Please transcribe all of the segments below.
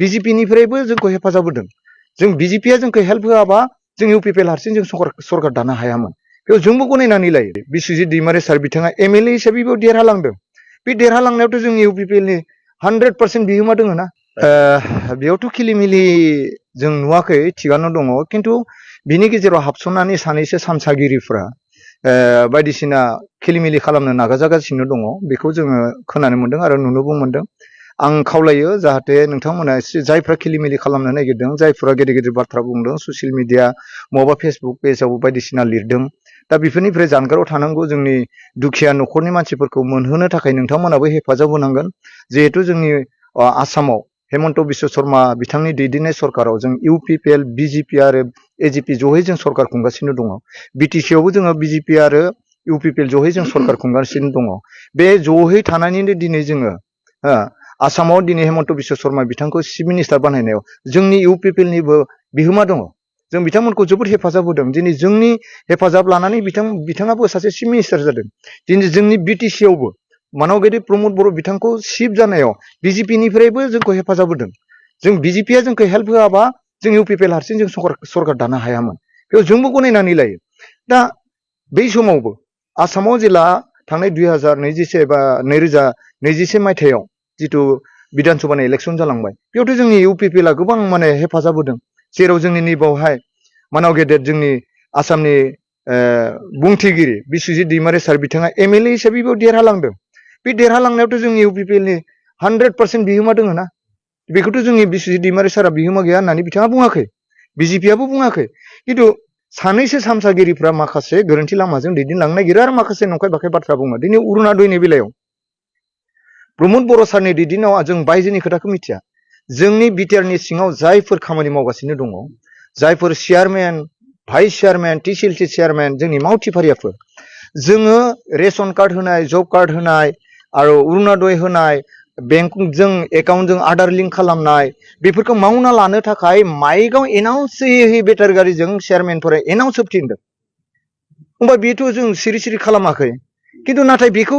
बिजेपिनिफ्रायबो जोंखौ हेफाजाब होदों। जों बिजेपिया जोंखौ हेल्प होआबा जों इउपिपिएल हारसिं जों सरकार दानो हायामोन। बेयाव जोंबो गनायनानै लायो। बिस्वजित दैमारि सार बिथाङा एमएलए हिसाबै देरहालांदों। बे देरहालांनायावथ' जोंनि इउपिपिएलनि 100% बिहोमा दङ ना। बेयावथ' खिलिमिलि जों नुवाखै, थिगानो दङ। खिन्थु बिनि गेजेराव हाबसननानै सानैसो सामसागिरिफ्रा बायदिसिना खिलिमिलि खालामनो नाजागासिनो दङ। बेखौ जोङो खोनानो मोन्दों आरो नुनोबो मोन्दों। आं खावलायो जाहाथे नोंथांमोना जायफ्रा खिलिमिलि खालामनो नागिरदों, जायफ्रा गेदेर गेदेर बाथ्रा बुंदों, ससियेल मिडिया माबा फेसबुक पेजाव बायदिसिना लिरदों, दा बेफोरनिफ्राय जानगाराव थानांगौ। जोंनि दुखिया न'खरनि मानसिफोरखौ मोनहोनो थाखाय नोंथांमोनाबो हेफाजाब होनांगोन। जिहेथु जोंनि आसामाव हेमन्त बिश्व शर्मा बिथांनि दैदेननाय सरकाराव जों इउपिपिएल, बिजेपि आरो एजिपि जयै जों सरकार खुंगासिनो दङ। बिटिसिआवबो जोङो बिजेपि आरो इउपिपिएल जयै जों सरकार खुंगासिनो दङ। बे जयै थानानैनो दिनै जोङो आसामाव दिनै हेमन्त बिश्व शर्मा बिथांखौ चिफ मिनिस्टार बानायनायाव जोंनि इउपिपिएलनिबो बिहोमा दङ। जों बिथांमोनखौ जोबोद हेफाजाब होदों। दिनै जोंनि हेफाजाब लानानै बिथाङाबो सासे चिफ मिनिस्टार जादों। दिनै जोंनि बिटिसिआवबो मानगेरि प्रमद बर' बिथांखौ चिफ जानायाव बिजेपिनिफ्रायबो जोंखौ हेफाजाब होदों। जों बिजेपिया जोंखौ हेल्प होआबा जों इउपिपिएल हारसिं जों सरकार दानो हायामोन। बेयाव जोंबो गनायनानै लायो। दा बै समावबो आसामाव जेला थांनाय 2021 एबा 2021 मायथाइयाव जिथु बिधान सभानि इलेक्सन जालांबाय, बेयावथ' जोंनि इउपिपिएलआ गोबां हेफाजाब होदों। जेराव जोंनि नैबावहाय मानाव गेदेर जोंनि आसामनि बुंथिगिरि बिस्वजित दैमारि सार बिथाङा एमएलए हिसाबै बेयाव देरहालांदों। बे देरहालांनायावथ' जोंनि इउपिपिएलनि 100% बिहोमा दङ ना। बेखौथ' जोंनि बिस्वजित दैमारि सारा बिहोमा गैया होननानै बिथाङा बुङाखै, बिजेपिआबो बुङाखै। खिन्थु सानैसो सामसागिरिफ्रा माखासे गोरोन्थि लामाजों दैदेनलांनो नागिरो आरो माखासे नंखाय बाखाय बाथ्रा बुङो। दिनै अरुणादयनि बेलायाव प्रमद बर' सारनि दैदेननायाव जों बायजोनि खोथाखौ मिथिया। जोंनि बिटिआरनि सिङाव जायफोर खामानि मावगासिनो दङ, जायफोर चेयारमेन, भाइस चेयारमेन, टिसिएलसि चेयारमेन, जोंनि मावथिफारियाफोर, जोङो रेशन कार्ड होनाय, जब कार्ड होनाय आरो अरुणादय होनाय, बेंकजों एकाउन्टजों आधार लिंक खालामनाय, बेफोरखौ मावना लानो थाखाय माइकआव एनाउन्स होयै बेटारि गारिजों चेयारमेनफोरा एनाउन्स होफिनदों। होमबा बेथ' जों सिरि सिरि खालामाखै। खिन्थु नाथाय बेखौ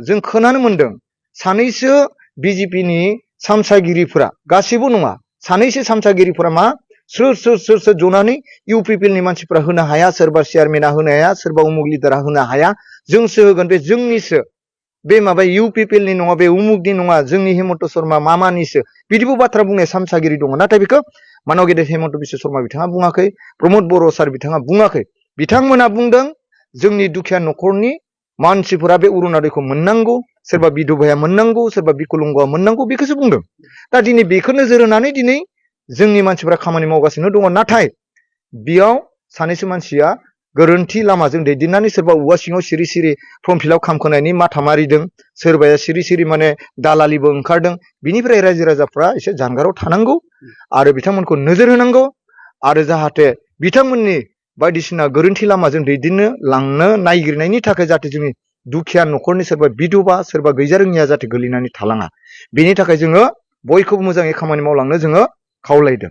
जों खोनानो मोन्दों सानैसो बिजेपिनि सामसागिरिफोरा, गासैबो नङा, सानैसो सामसागिरिफोरा सोर जनानै इउपिपिएलनि मानसिफोरा होनो हाया, सोरबा चेयारमेना होनो हाया, सोरबा उमुक लिडारा होनो हाया, जोंसो होगोन, बे जोंनिसो, बे माबा इउपिपिएलनि नङा, बे उमुकनि नङा, जोंनि हेमन्त शर्मा मामानिसो, बिदिबो बाथ्रा बुंनाय सामसागिरि दङ। नाथाय बेखौ मानव गेदेर हेमन्त बिश्व शर्मा बिथाङा बुङाखै, प्रमद बर' सार बिथाङा बुङाखै। बिथांमोना बुंदों जोंनि दुखिया न'खरनि मानसिफोरा बे अरुणादयखौ मोननांगौ, सोरबा बिधबाया मोननांगौ, सोरबा बिकलंगआ मोननांगौ, बेखौसो बुंदों। दा दिनै बेखौ नोजोर होनानै दिनै जोंनि मानसिफोरा खामानि मावगासिनो दङ। नाथाय बेयाव सानैसो मानसिया गोरोन्थि लामाजों दैदेननानै सोरबा औवा सिङाव सिरि सिरि फर्म फिलआप खालामखोनायनि माथा मारिदों, सोरबाया सिरि सिरि दालालिबो ओंखारदों। बिनिफ्राय रायजो राजाफ्रा एसे जानगाराव थानांगौ आरो बिथांमोनखौ नोजोर होनांगौ आरो जाहाथे बिथांमोननि बायदिसिना गोरोन्थि लामाजों दैदेननो लांनो नागिरनायनि थाखाय जाहाथे जोंनि दुखिया न'खरनि सोरबा बिधबा, सोरबा गैजारोङिया जाहाथे गोलैनानै थालाङा, बेनि थाखाय जोङो बयखौबो मोजाङै खामानि मावलांनो जोङो खावलायदों।